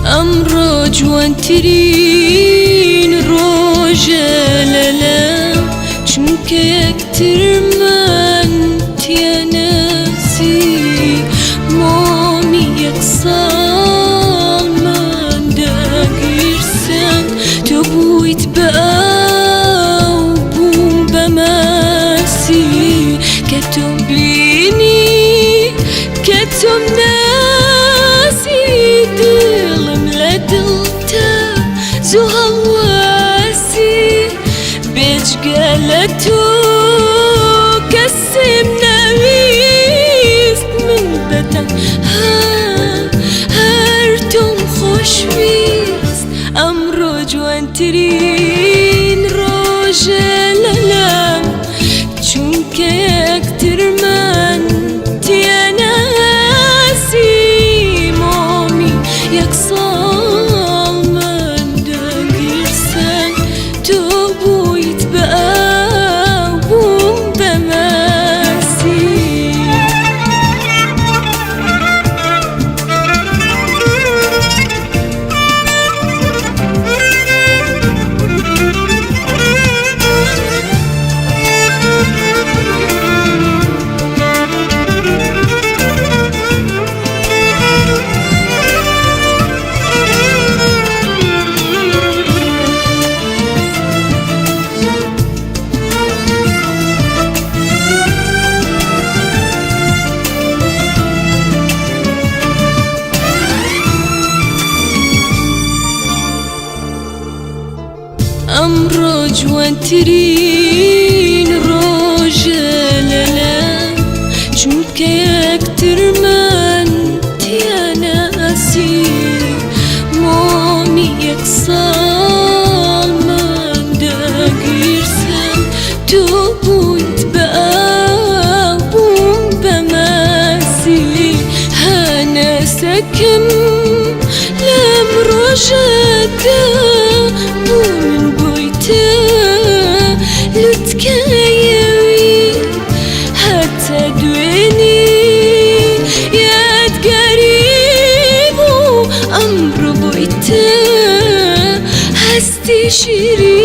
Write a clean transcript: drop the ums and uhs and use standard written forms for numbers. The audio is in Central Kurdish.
ئەمڕۆ جوانترین ڕۆژە لەلام، چونکە یەکترمان تیاناسی، مۆمی یەک ساڵمان داگیرساند، تۆ بوویت بە ئاو بووم بە ماسی، کە تۆم بینی کە تۆم ناسی، دڵم لە دڵتا زوو هەڵواسی، بێجگە لە تۆ کەسم نەویست، من بەتەنها هەر تۆم خۆشویست. ئەمڕۆ جوانترین ڕۆژە لەلام، چونکە یەکترمان تیاناسی، مۆمی یەک ساڵمان داگیرساند، تۆ بوویت بە ئاو بووم بە ماسی. ئەمڕۆ جوانترین ڕۆژە لەلام، چونکە یەکترمان تیاناسی، مۆمی یەک ساڵمان داگیرساند، تۆ بوویت بە ئاو بووم بە ماسی، هەناسەکەم لەم ڕۆژەدا بۆ من بوویتە لوتکەیەوی، هەتا دوێنێ یادگاری بوو، ئەمڕۆ بوویتە هەستی شیرین.